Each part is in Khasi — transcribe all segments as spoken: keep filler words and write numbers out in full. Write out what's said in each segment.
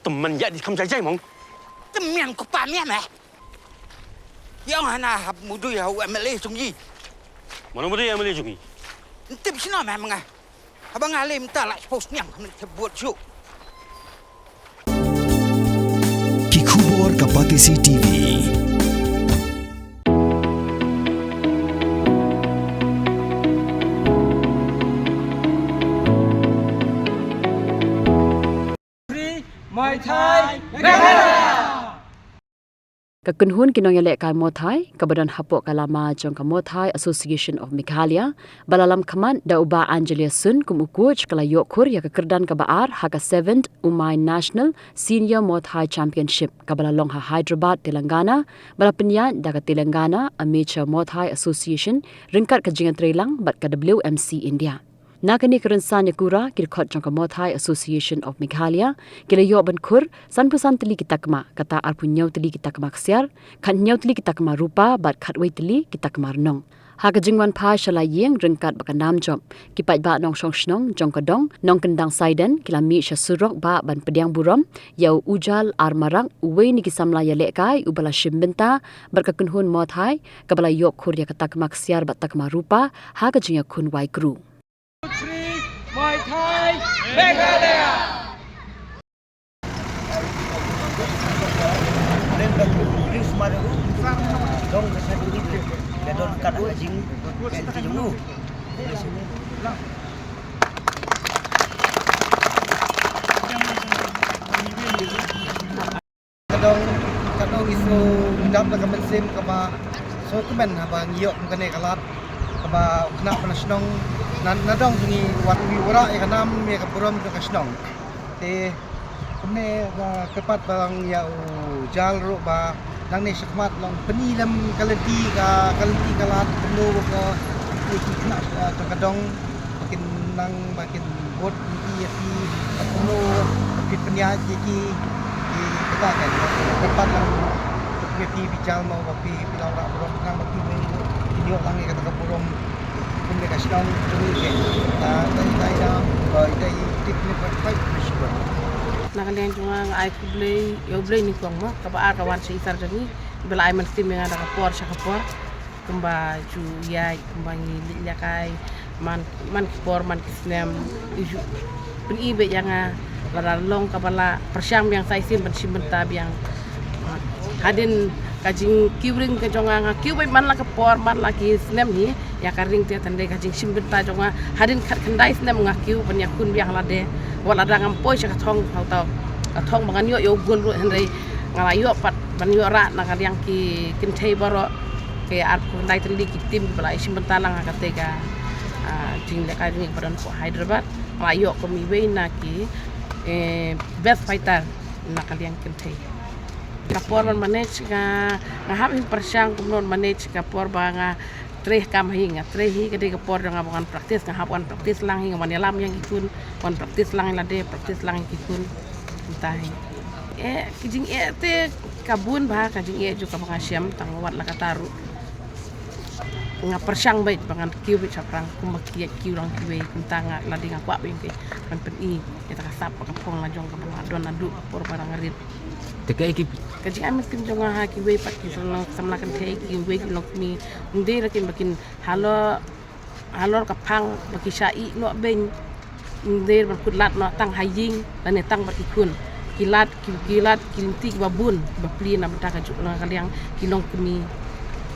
Tymmen ïa di kham jai jai mong. Tymmen ko pa mian eh. Ïa nga na hap mudui ha u M L A jong i. Mano mudui M L A jong i? Ntip sino meh menga. Haba nga lem ta la post niang kami te buat ju. Ki khubor ka Batesi T V. Muay Thai Meghalaya. Ka kynhun ki nongïalehkai Muay Thai, kaba don hapoh ka lama jong ka Muay Thai Association of Meghalaya, ba la lam khmat da u Bah Angelia Sun kum u coach, ka la ïoh khur ïa ka kyrdan kaba ar ha ka seventh Umai National Senior Muay Thai Championship, kaba la long ha Hyderabad, Telangana, ba la pynïaid da ka Telangana Amateur Muay Thai Association ryngkat ka jingïatreilang bad ka W M C India. Na kane ka rynsan ïakura, ki dkhot jong ka Muay Thai Association of Meghalaya ki la ïoh ban khur sanphew san tylli ki takma, kata arphew hynñiew tylli ki takma ksiar, khathynñiew tylli ki takma rupa bad khatwei tylli ki takma rnong. Ha ka jingwan phai sha la ïing ryngkat bad ka nam jop, ki paidbah nongshong shnong jong ka dong Nongkyndang Saiden ki la mih sha surok bah ban pdiang burom ïa u Ujal R Marak, uwei na ki samla ïalehkai uba la shim bynta bad ka kynhun Muay Thai, kaba la ïoh khur ïa ka takma ksiar bad takma rupa ha ka jingïakhun wai kru. Three, Muay Thai Meghalaya. Ka dong, ka dong ngi shu dap da ka mynsiem kaba sngewkmen haba ngi ïoh kum kane ka lad kaba u khynnah ba na shnong na, na dong jong ngi wat ngi wanrah ïa ka nam ïa ka burom jong ka shnong. Te kumne ka kyrpad ba lang ïa u Jal ruh ba nangne shakhmat long pyni lem ka lynti ka, ka lynti ka lad kumno ba ka, ki khynnah, eh, jong ka dong ba kin nang ba kin bud ïa ki, ïa ki, kumno ba phi pynïaid ïa ki, ki kata kan. Kyrpad lang ïa phi, phi Jal mo ba phi, phi la wanrah burom khnang ba phi, phi ïoh lang ïa kata ka burom. Kumne ka shnong jong ngi ke. Ah, dei, dei, dei, dei, dei, dei, dei, dei, dei, dei, dei. Na ka liang jong nga nga ai khublei ïa U Blei nyngkong mo, kaba ar ka wan sha i sar jong ngi, ba la ai mynsiem ïa nga da ka por sha ka por. Kumba ju ïaid, kumba ngi leit ïalehkai man, man ki por, man ki snem, i ju pyni beit ïa nga, lada long kaba la pyrshang biang sa shisien ban shim bynta biang. Hadien ka jingkiew ring ka jong nga, nga kiew beit man la ka por, man la ki snem hi, ïa ka ring te, tang dei ka jingshim bynta jong nga hadien khatkhyndai snem nga kiew ban ïakhun biang lade. Wat lada ngam poi sha ka thong, ha uta ka thong ba ngan ïoh ïa u gold ruh, hynrei nga la ïoh pat ban ïoh rah na ka liang ki kynthei baroh, ki arphew khyndai tylli ki team kiba la ïashim bynta lang ha kata ka, ah, jinglehkai jong ngi kaba don hapoh Hyderabad. Nga la ïoh kum iwei na ki, eh, best fighter na ka liang kynthei. Ka por ban manage nga, nga hap ban pyrshang kumno ban manage ka por ba nga trei kam hi, nga trei hi, ka dei ka por jong nga ba ngan practice, nga hap wan practice lang hi, nga wan ïalam ïa ki khun, wan practice lang ïa lade, practice lang ïa ki khun. Kumta hi. Eh, ki jingeh te ka bun bha, ka jingeh jong kaba nga shem, tang wat la katta ruh nga pyrshang beit ba ngan kiew beit shaphrang kumba ki kiew lang kiwei, kumta nga lade nga kwah beit ban pyni ïa kata ka sap bad ka phong la jong kaba nga don naduh ka por ba nga rit. Te kaei ki, ka jingai mynsiem jong nga ha kiwei pat ki samla, samla kynthei, kiwei ki longkmie, ym dei ruh kin ba kin halor, halor ka phang ba ki shah ïeh noh beiñ. Ym dei ban kut lad noh tang ha ïing lane tang bad ki khun. Ki lad, ki, ki lad ki lynti kiba bun, kiba plie na bynta ka juk, na ka liang ki longkmie,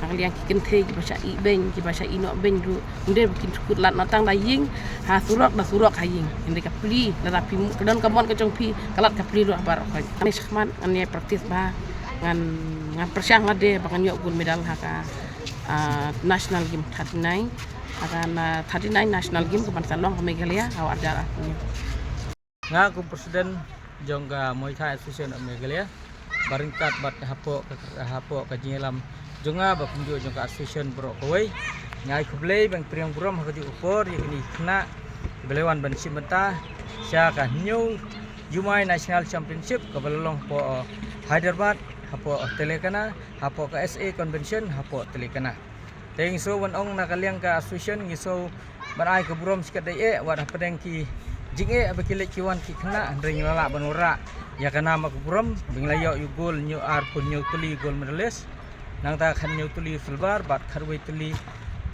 na ka liang ki kynthei kiba shah ïeh beiñ, kiba shah ïeh noh beiñ ruh. Ym dei ba kin kut lad noh tang da ïing ha surok, da surok ha ïing. Hynrei ka plie, lada phi, ka don ka mon ka jong phi, ka lad ka plie ruh ha baroh khoit. Ngan ïa shakhmat, ngan ïa practice bha, ngan, ngan pyrshang lade ba ngan ïoh gold medal ha ka, ah, National Game thirty-nine, ha ka na thirty-nine National Game kaban sa long ha Meghalaya ha u ar hajar arphew. Nga kum president jong ka Muay Thai Association of Meghalaya, ba ryngkat bad hapoh ka, hapoh ka jingïalam jong nga bad kumjuh jong ka association baroh kawei, nga ai khublei bad pdiang burom ha kajuh ka por ïa kine ki khynnah kiba la wan ban shim bynta sha ka hynñiew Umai National Championship kaba la long hapoh Hyderabad, hapoh Telangana, hapoh ka S A Convention hapoh Telangana. Te ngi shu wan ong na ka liang ka association ngi shu ban ai ka burom shikatdei eh wat hapdeng ki Jingeh ba ki leit ki wan ki khynnah, hynrei ngi la lah ban wanrah ïa ka nam ka burom ba ngi la ïoh ïa u gold, hynñiew, arphew hynñiew tylli gold medalist, nangta khathynñiew tylli silver bad khatwei tylli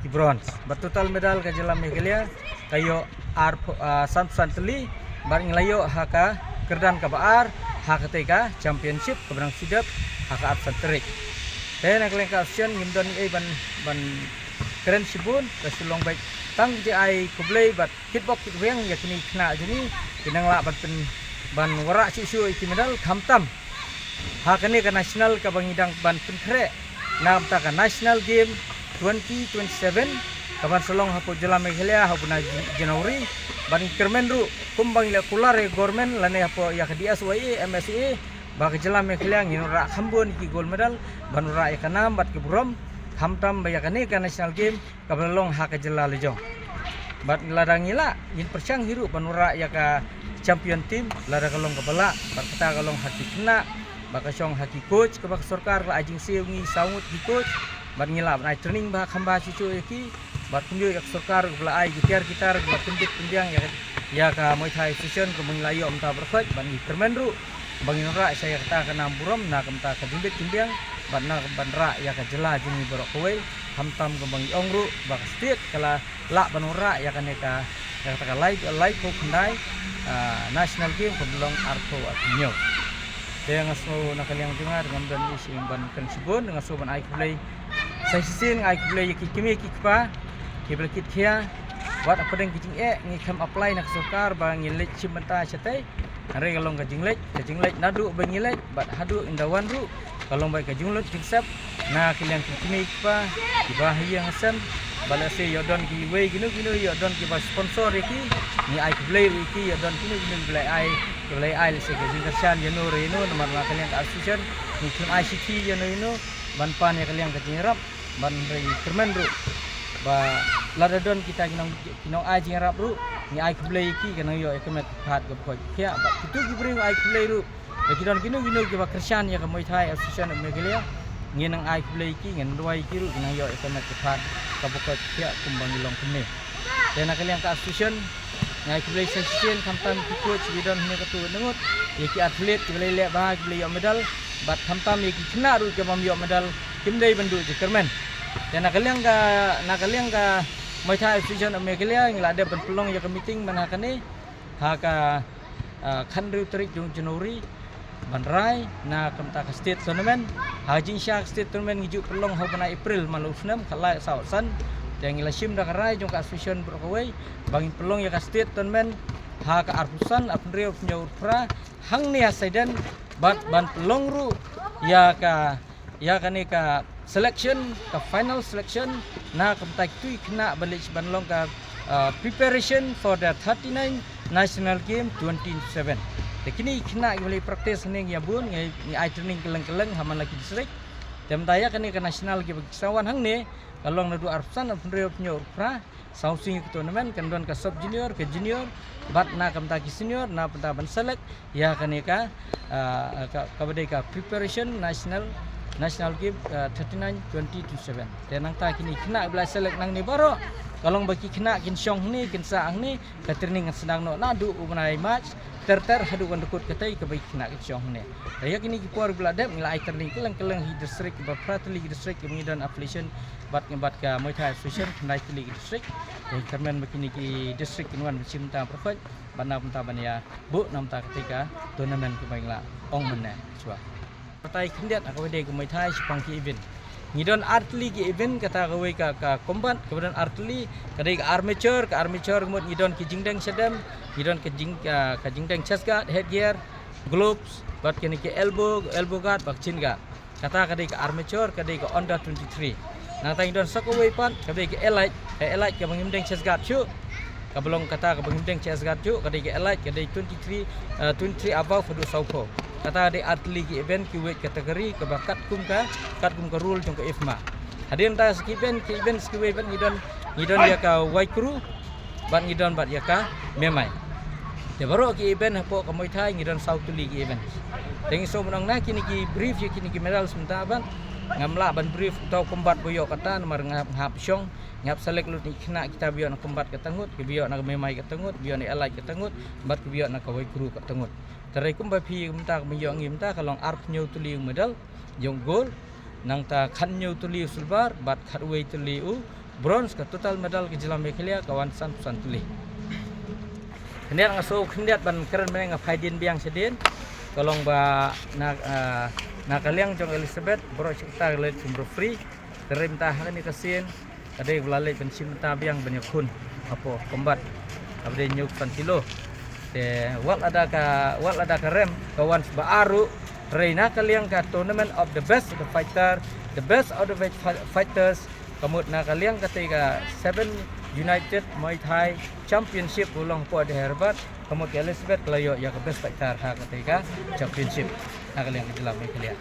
ki bronze. Bad total medal ka jylla Meghalaya ka ïoh arphew, ah, sanphew san tylli, bad ngi la ïoh ha ka kyrdan kaba ar ha katei ka championship kaba dang shu dep ha ka arphew san tarik. Te na ka liang ka association ngim don ei ban, ban kren shibun, ka shu long beit tang jingïai khublei bad kitbok kitrwiang ïa kine ki khynnah jong ngi, ki nang lah ban pyn, ban wanrah shuh shuh ïa ki medal, khamtam ha kane ka national kaba ngi dang ban pynkhreh na ka bynta ka National Game twenty twenty-seven kaban sa long hapoh jylla Meghalaya ha u bnai Jan-, January. Bad ngi kyrmen ruh kumba ngi la kular ïa ka government lane hapoh ïa ka D S Y A, M S Y A, ba ka jylla Meghalaya ngin wanrah kham bun ïa ki gold medal ban wanrah ïa ka nam bad ka burom, khamtam ba ïa kane ka National Game kaba la long ha ka jylla la jong. Bad lada ngi lah, ngin pyrshang hi ruh ban wanrah ïa ka champion team lada ka long kaba lah, bad kata ka long ha ki khynnah, bad ka shong ha ki coach kaba ka sorkar ka la ai jingsiew ïa ngi saw ngut ki coach, bad ngi lah ban ai training bha kham bha shuh shuh ïa ki, bad kumjuh ïa ka sorkar kaba la ai ki tiar ki tar kaba pynbit pynbiang ïa ka, ïa ka Muay Thai Association kaba ngi la ïoh mynta baroh khoit, bad ngi kyrmen ruh ba ngin wanrah sha ïa kata ka nam burom na ka bynta ka jingbit jingbiang bad na ka ban rah ïa ka jylla jong ngi baroh kawei, khamtam kumba ngi ong ruh ba ka state ka la lah ban wanrah ïa kane ka, ïa kata ka lai, laiphew khyndai, ah, National Game kaba long arphew arphew hynñiew. Te nga sngew na ka liang jong nga ngam don ei shuh ban kren shibun, nga sngew ban ai khublei sa shisien, nga ai khublei ïa ki kmie ki kpa kiba la kit khia. Wat hapdeng ki jingeh ngi khlem apply na ka sorkar ba ngin leit shim bynta shatei. Hynrei ka long ka jingleit, ka jingleit naduh ba ngi leit bad haduh ynda wan ruh ka long beit ka jinglut jingsep na ka liang ki kmie ki kpa kiba ha ïing ha sem. Bad lehse ïoh don kiwei kino kino ïoh don kiba sponsor ïa ki, ngi ai khublei ruh ïa ki, ïoh don kino kino kiba la ai, kiba la ai lehse ka jingkyrshan ïano re ïano namar na ka liang ka association ngi khlem ai shithi ïano ïano ban pan ïa ka liang ka jingïarap. Ban rei kyrmen ruh ba lada don kita ki nong, ki nong ai jingïarap ruh, ngi ai khublei ïa ki, ka nang ïoh ïa ka met ka phad kaba koit ka khiah. Bad kito ki briew ngi ai khublei ruh ba ki don kino kino kiba kyrshan ïa ka Muay Thai Association of Meghalaya, ngi nang ai khublei ïa ki, ngin duwai ïa ki ruh ki nang ïoh ïa ka met ka phad kaba koit ka khiah kumba ngi long kumne. Te na ka liang ka association ngi ai khublei sa shisien khamtam ki coach ki don hynne katto katne ngut, ïa ki athlete kiba la leh bha kiba la ïoh medal, bad khamtam ïa ki khynnah ruh kiba ym ïoh medal, kim dei ban duh jingkyrmen. Te na ka liang ka, na ka liang ka Muay Thai Association of Meghalaya ngi la dep ban pynlong ïa ka meeting man ha kane ha ka, ah, khathynriew tarik jong January ban rai na ka bynta ka state tournament. Ha ka jingshisha ka state tournament ngi ju pynlong ha u bnai April man la u snem khatlai saw san. Te ngi la shim da ka rai jong ka association baroh kawei ba ngin pynlong ïa ka state tournament ha ka arphew san, arphew hynriew, arphew hynñiew, arphew phra hangne ha Saiden, bad ban pynlong ruh ïa ka, ïa kane ka selection, ka final selection na ka bynta kito ki khynnah ba leit ban long ka, ah, preparation for the thirty-nine National Game twenty twenty-seven. Te kine ki khynnah kiba leit practice hangne ngi ïa bun, ngi, ngi ai training kylleng kylleng ha man la ki district. Te mynta ïa kane ka national kiba ki sa wan hangne ka long naduh arphew san, arphew hynriew, arphew hynñiew, arphew phra. Saw sngi ka tournament, kan don ka sub junior, ka junior, bad na ka bynta ki senior, na ka bynta ban select ïa kane ka, ah, ka, kaba dei ka preparation national, national game, ah, thirty-nine twenty twenty-seven. Te nangta kine ki khynnah ba la select nangne baroh, ka long ba ki khynnah kin shong hangne, kin sah hangne, ka training kan sdang noh naduh u bnai March ter ter haduh kan dkut katei kaba ki khynnah kin shong hangne. Te ïa kine ki por ba la dep ngi la ai training kylleng kylleng ha ki district, ba phra tylli ki district kiba ngi don affiliation bad, bad ka Muay Thai Association, khyndai tylli ki district. Te kyrmen ba kine ki district kin wan ban shim bynta baroh khoit bad na ka bynta ban ïa buh na ka bynta katei ka tournament kaba ngi la ong mynne shuwa. Batai khyndiat ha kaba dei ka Muay Thai shaphang ki event. Ngi don ar tylli ki event, kata kawei ka, ka combat, kaba don ar tylli, ka dei ka armature, ka armature ka mut ngi don ki jingdeng shadem, ngi don ka jing, ka, ka jingdeng chest guard, head gear, gloves, bad kine ki elbow, elbow guard, bad chin guard. Kata ka dei ka armature, ka dei ka under twenty-three. Nangta ngi don sa kawei pat, ka dei ka elite, ka elite kaba ngim deng chest guard shuh. Kaba long kata kaba ngim deng chest guard shuh, ka dei ka elite, ka dei twenty-three, eh, twenty-three above haduh sawphew. Kata ka dei ar tylli ki event ki weight category kaba katkum ka, katkum ka rule jong ka IFMA. Hadien ta sa ki event, ki event sa kiwei pat ngi don, ngi don ïa ka Waikru, bad ngi don bad ïa ka Memai. Te baroh ki event hapoh ka Muay Thai ngi don saw tylli ki event. Te ngi sngewbha ban ong na kine ki brief ïa kine ki medals mynta bad ngam lah ban brief uta u combat ba ïoh kata namar nga hap shong Ngi hap select lut ïa ki khynnah kita ba ïoh na combat kata ngut, ki ba ïoh na ka mei mei kata ngut, ba ïoh na elite kata ngut, bad ki ba ïoh na ka wei kru kata ngut. Te hynrei kumba phi mynta ka mynta ngi ïoh ngi mynta ka long arphew hynñiew tylli u medal jong u gold, nangta khathynñiew tylli u silver bad khatwei tylli u bronze, ka total medal ka jylla Meghalaya ka wan sanphew san tylli. Khyndiat nga sngew khyndiat ban kren mynne, nga phai dien biang shadien. Ka long ba na, ah, na ka liang jong Elizabeth, baroh shi katta ka leit kum referee. Te hynrei mynta ha kane ka sien ka dei ba la leit ban shim bynta biang ban ïakhun hapoh combat kaba dei hynñiewphew san kilo. Te wat lada ka, wat lada ka rem ka wan ba ar ruh, hynrei na ka liang ka tournament of the best of the fighter, the best of the best fi-, fighters, ka mut na ka liang katei ka Seven United Muay Thai Championship ba long hapoh Hyderabad, ka mut ka Elizabeth ka la ïoh ïa ka best fighter ha katei ka championship na ka liang ka jylla Meghalaya.